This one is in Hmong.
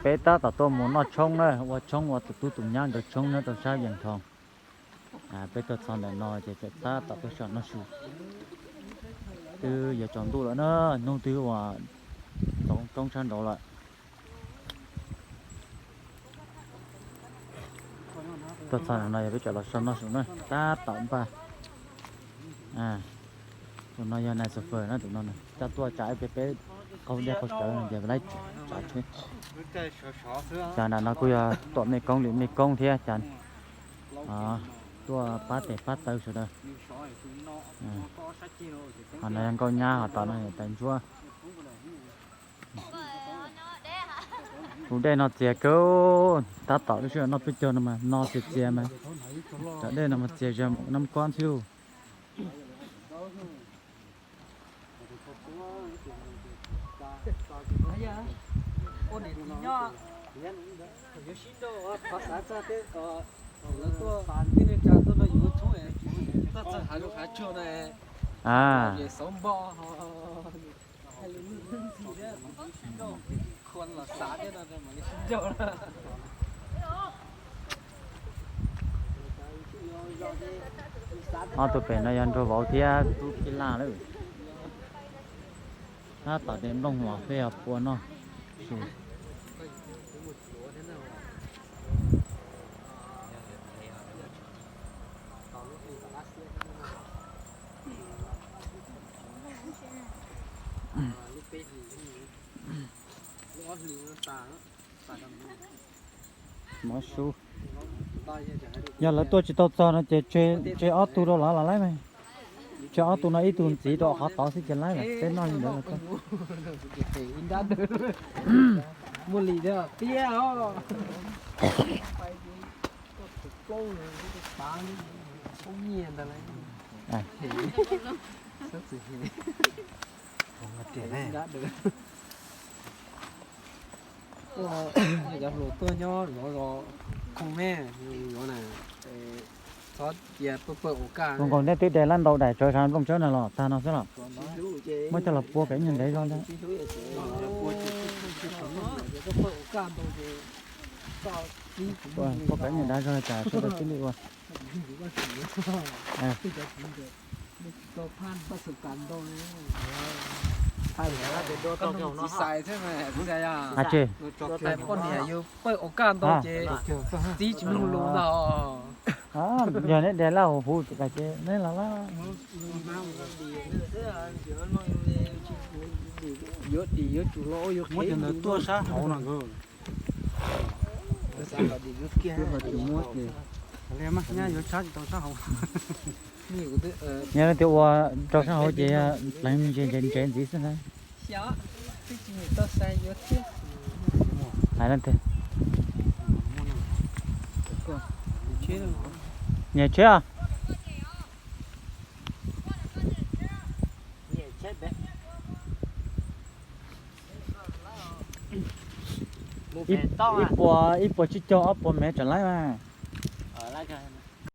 Peb tab tom tuaj mus noj tshoob na, ua tshoob ua tus tub tus nyab nkawd tshoob nyob rau sab Yees Thoos. Peb tuaj txog ntawm no ces txawm tab tom tuaj soj noj su. Twb yuav tsaus ntuj lawm na, hnub twb ua ntxoov roob sab nraud lawm. Tuaj txog no yog peb cov los soj noj su na, tab tom npaj. Tus no yog nais xus fawm na, tus no coj tuaj tsam peb qaug dej qaug cawv no ces laib tsav tsheb. Cas nram no kuj yog tuam mej koob lim mej koob thiab cas tuaj pab tes pab taw sawv daws. Ho no yog nkauj nyab ho tom no yog tais ntsuab. Tus dej no txias kawg, tab tom lub sij hawm noj peb caug no mas no txias txias mas cov dej no mas txias zog nab kob ntxhib lug. Ob tug pem no yog Nraug Vauv thiab tub Phij Laj lawm. Tab tom de nplooj los peb yog pua noj su. Mov su. Yog lawv tuaj tsis tau txog no ces tseg ob tug rau lawv los laib mas. Tseg ob tug no ib tug ntxiv rau qhov tod xwb ces laib lawm, peb noj li ntawd los tau. Muaj li thiab tiag os. Plaub nyiaj ntag. Cov hluas tuaj nyob zov zos khoo me, yuav na, txhob cia pawg pawg ua kaj. Zoo nkaus nej twb de lab ntau daim tsawv sav nplooj tsawb no los tag no xwb los? Muab coj los pua kom ib nyuag ntev zog ntag. Pua kom ib nyuag ntev zog tas sawv daws thiaj li ua. Txiv xais thiab mas, poj niam yus pawg ua kaj ntau ces txiv tsis mloog lus ntag. Yog neb de laj huv huv ces neb los laj. Yuav dim yuav tsum los yuav qhev ntawd tuaj sab hauv no nkawd. Muab ces, nyab yuav tshab tsis tau sab hauv. Yog leej twg ua rau sab hauv ces pleev ntse ntse ntse ntxiv xwb na. Hais leej twg? Nyias tsheb. Ib puas, ib puas tsib caug ob puas mev tseem laib mas.